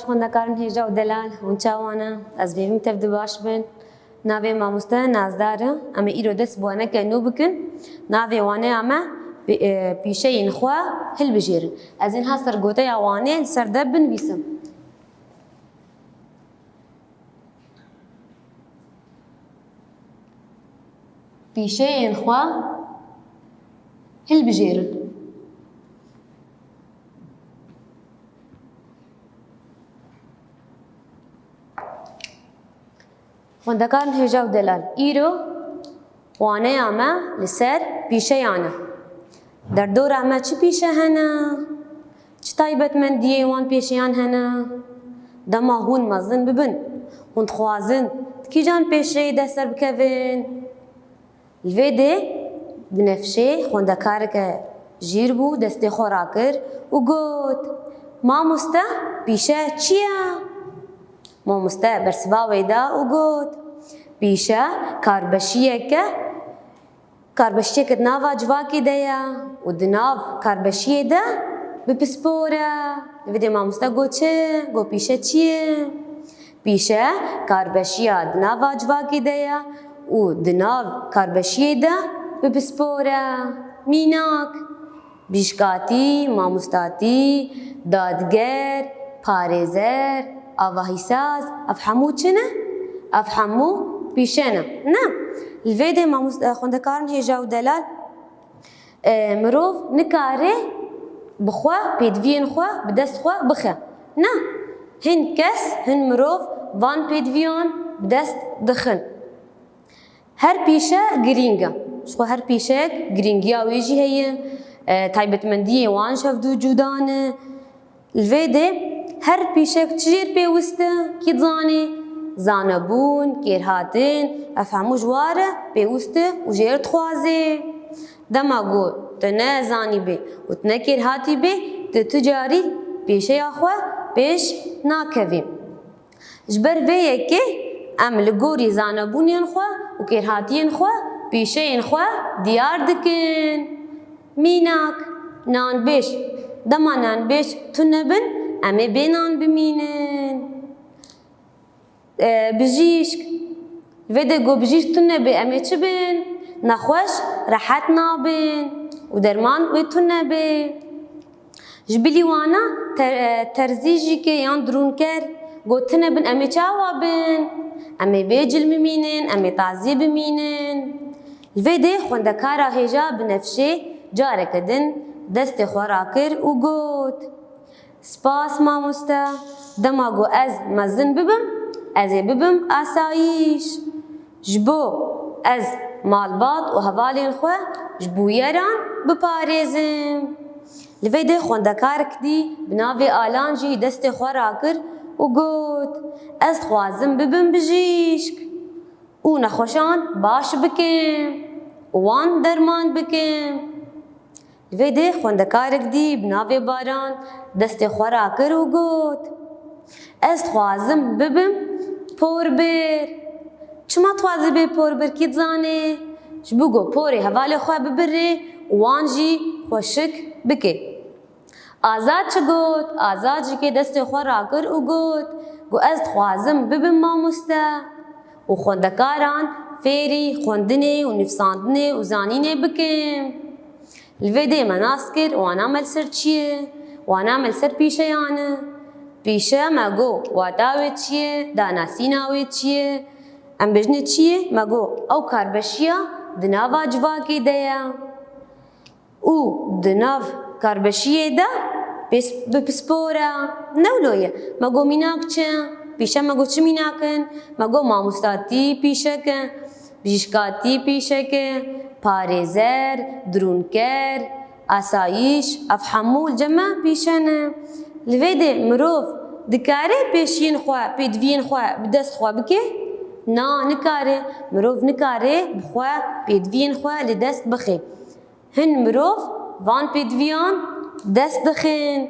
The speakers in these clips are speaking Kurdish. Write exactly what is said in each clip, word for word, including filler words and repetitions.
Xwendekarên hêja û delal, hûn çawa ne? Ez hêvîm tev di baş bin. Navê mamoste Nazdar e. Em ê îro dest bi waneke nû bikin. Navê waneya me pê-, e, pîşeyên xwe hilbijêrin. Ez ê niha sergoteya wanê li ser dev binivîsim. Pîşeyên xwe hilbijêrin. Xwendekarên hêja û delal, îro waneya me li ser pîşeyan e. Derdora me çi pîşe hene? Çi taybetmendiyê wan pêşeyan hene? Dema hûn mezin bibin, hûn dixwazin di kîjan pêşeyê de ser bikevin? Li vê dê Binefşê xwendekareke jîr bû, destê xwe rakir û got, "Mamoste, pîşe çi ye?" Mamoste bersiva wê da û got, "Pîşe karbeşiyeke, karbeşiyeke di nava civakê de ye û di nav karbeşiyê de bi pispor e." Li vê dê mamoste got, "Çi?" Got, "Pîşe çi ye?" Pîşe karbeşiya di nava civakê de ye û di nav karbeşiyê de bi pispor e. Mînak, bijîşkatî, mamostatî, dadger, parêzer, avahîsaz, ev hemû çi ne? Ev hemû pîşe ne. Ne? Li vê dê mamost-, xwendekarên hêja û delal, e, mirov nikare bi xwe pêdiviyên xwe bi dest xwe bixe. Ne? Hin kes, hin mirov van pêdiviyan bi dest dixin. Her pîşe girîng e. Ji xwe her pîşek girîngiya wê jî heye. E, taybetmendiyê wan ji hev du cuda ne. Li vê dê her pîşek çi jêr pêwist e, kî dizanê? Zanebûn, kêrhatin, ev hemû ji wa re pêwist e û jêr dixwazê. Dema ku tu ne zanîbê û tu ne kêrhatîbê, tu tu carî pêşeya xwe pêş nakevî. Ji ber vê yekê em li gorî zanebûnên xwe û kêrhatiyên xwe pîşeyên xwe diyar dikin. Mînak, nanbêj. Dema nanbêj tune bin, em ê bê nan bimînin. E, bijîşk. Vê de ku bijîşk tune be, em ê çi bin? Nexweş rehet nabin û derman wê tune be. Ji bilî wana ter-, terzî jî ke yan dirûnker gotine bin, em ê çawa bin? Em ê bê cil bimînin, em ê tazî bimînin. Li vê dê xwendekara hêja Binefşê careke din destê xwe rakir û got, "Spas mamoste, dema ku ez mezin bibim, ez ê bibim asayîş." Ji bo ez malbat û hevalên xwe ji bûyeran biparêzim. Li vê dê xwendekarek dî bi navê Alan jî destê xwe rakir û got, "Ez dixwazim bibim bijîşk û nexweşan baş bikim û wan derman bikim." Li vê dê xwendekarek dî bi navê Baran destê xwe rakir û got, "Ez dixwazim bibim porbir." Çima dixwazî bê porbir, kî dizanê? Ji bo ku porê hevalê xwe bibirê û wan jî xweşik bike. Azad çi got? Azad jî ke destê xwe rakir û got, "Ku ez dixwazim bibim mamoste û xwendekaran fêrî xwendinê û nivîsandinê û zanînê bikim." Li vê dê me nas kir, wana me li ser çi ye? Wana me li ser pîşeyan e. Pîşe me got, wata wê çi ye? Danasîna wê çi ye? Em bêjinê çi ye? Me got, ew karbeşiya di nava civakê de ye. Û di nav karbeşiyê de pês-, bi pispor e. Ne wilo ye. Me got, mînak çi? Pîşe me got, çi mînak in? Me got, mamostatî pîşek e. Bijîşkatî pîşeke, parêzer, dirûnker, asayîş, ev hemû li cem me pîşe ne. Li vê dê mirov dikare pêşiyên xwe, pêdiviyên xwe bi dest xwe bike? Na, nikare. Mirov nikare bi xwe pêdiviyên xwe li dest bixe. Hin mirov van pêdiviyan dest dixin.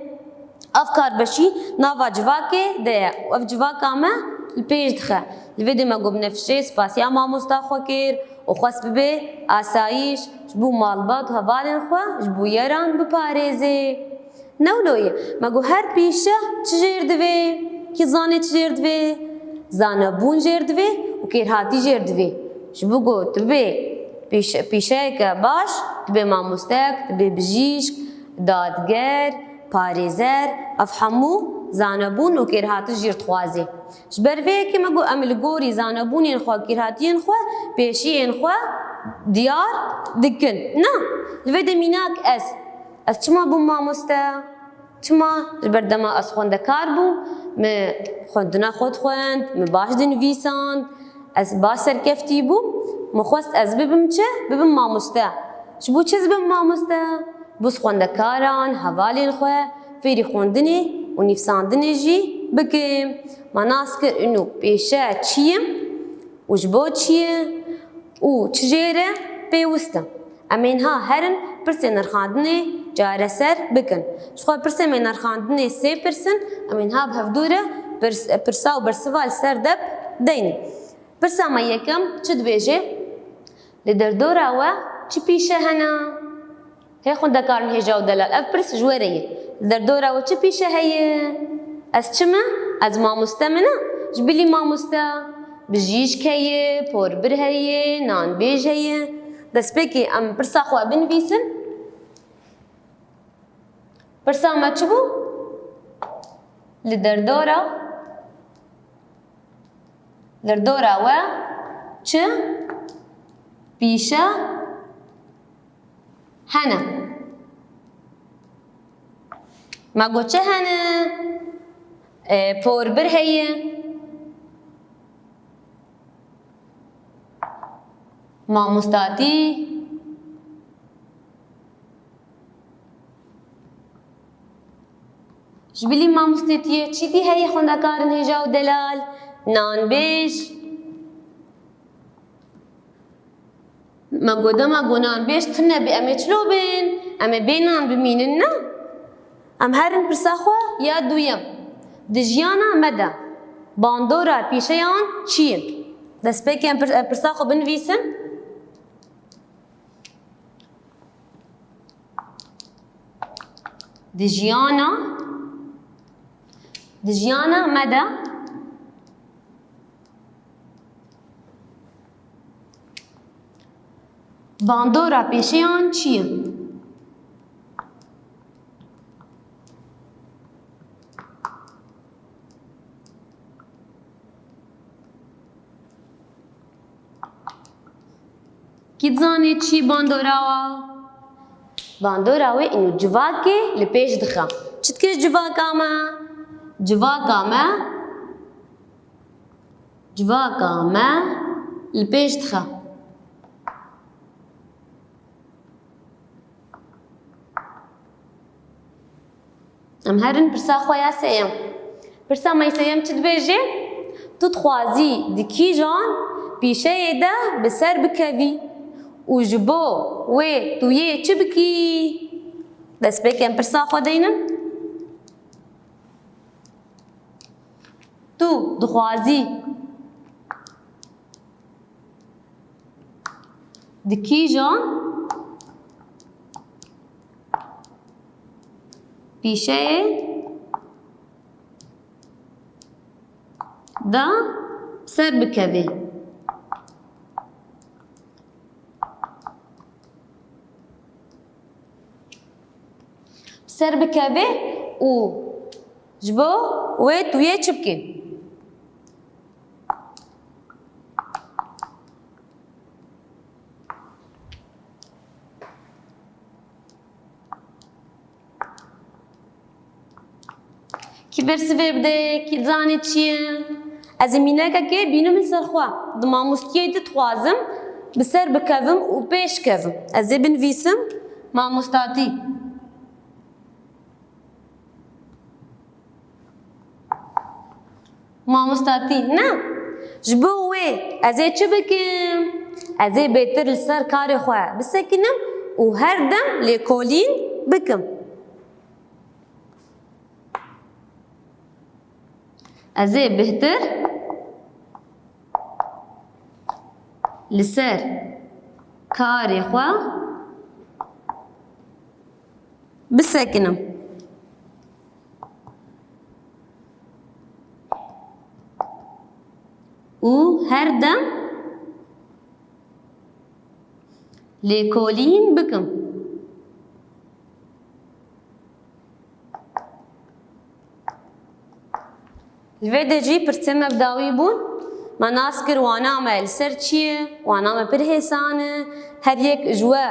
Ev karbeşî nava civakê de ye û ev civaka me li pêş dixe. Li vê dê me got, Binefşê spasiya mamosta xwe kir û xwest bibe asayîş ji bo malbat û hevalên xwe ji bûyeran biparêzê. Ne wilo ye, me got, her pîşe çi jêr divê? Kî zanê çi jêr divê? Zanebûn jêr divê û kêrhatî jêr divê. Ji bo ku tu bê pîş-, pîşeyeke baş, tu bê mamosteyek, tu bê bijîşk, dadger, parêzer, ev hemû zanebûn û kêrhatî jêr dixwazê. Ji ber vê yekê me got, em li gorî zanebûnên xwe, kêrhatiyên xwe, pêşiyên xwe diyar dikin. Na, li vê de mînak ez. Ez çima bûm mamoste? Çima? Ji ber dema ez xwendekar bûm, min xwendina xwe dixwend, min baş dinivîsand, ez baş serkeftî bûm, min xwest ez bibim çi? Bibim mamoste. Ji bo çi ez bibim mamoste? Bo xwendekaran, hevalên xwe fêrî xwendinê û nivîsandinê jî bikim. Me nas kir, ino pêşe çi ye û ji bo çi ye û çi jê re pêwist e. Em ê niha herin pirsên nirxandinê çareser bikin. Ji xwe pirsên me nirxandinê sê pirs in, em ê niha bi hevdû re pirs-, pirsa û bersiva li ser dep deynin. Pirsa me yekem çi dibêje? Li derdora we çi pîşe hene? Hê xwendekarin hêja û delal, ev pirs ji we re ye. Li derdora we çi pîşe heye? Ez çi me? Ez mamoste me ne? Ji bilî mamoste. Bijîşk heye, porbir heye, nanbêj heye. Destpêkê em pirsa xwe binivîsin. Pirsa me çi bû? Li derdora, li derdora we çi pîşe hene? Me got çi hene? E, porbir heye. Mamostatî. Ji bilî mamostetiyê çi dî heye xwendekarin hêja û delal? Nanbêj. Me got dema ku nanbêj tune bê, em ê çilo bên? Em ê bê nan bimînin, ne? Em herin pirsa xwe ya duyem. Di jiyana me de bandora pîşeyan çi ye? Destpêkê em pir-, em pirsa xwe binivîsin. Di jiyana, di jiyana me de bandora pêşeyan çi ye? Kî dizanê çi bandora wa? Bandora wê û civakê li pêş dixe. Çi dike civaka me? Civaka me, civaka me li pêş dixe. Em herin pirsa xwe ya sêyem. Pirsa me sêyem çi dibêje? Tu dixwazî di kîjan pîşeyê de bi ser bikevî û ji bo wê tu yê çi bikî? Destpêkê em pirsa xwe deynin. Tu dixwazî di kîjan pîşeyê de ser bikevî? Ser bikevî û ji bo wê tu yê çi bikî? Kî bersivê bide, kî dizanê çi ye? Ez ê mînekekê bînim li ser xwe. Di mamostiyê de dixwazim bi ser bikevim û pêş kevim. Ez ê binivîsim mamostatî. Mamostatî, ne? Ji bo wê ez ê çi bikim? Ez ê bêtir li ser karê xwe bisekinim û her dem lêkolîn bikim. Ez ê bêhtir li ser karê xwe bisekinim. û her dem lêkolîn bikim. Li vê de jî pirsê me bi dawî bûn. Me nas kir wana me li ser çi ye, wana me pir hêsan e. Her yek ji we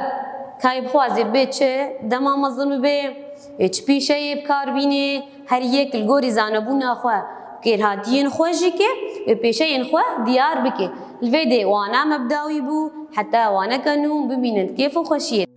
kayê bixwaze bê çi dema mezin bibe, ê çi pîşeyê bi kar bînê, her yek li gorî zanebûna xwe kêrhatiyên xwe jî ke ê pêşeyên xwe diyar bike. Li vê de wana me bi dawî bû, heta waneke nû bimînin kêf û xweşiyê.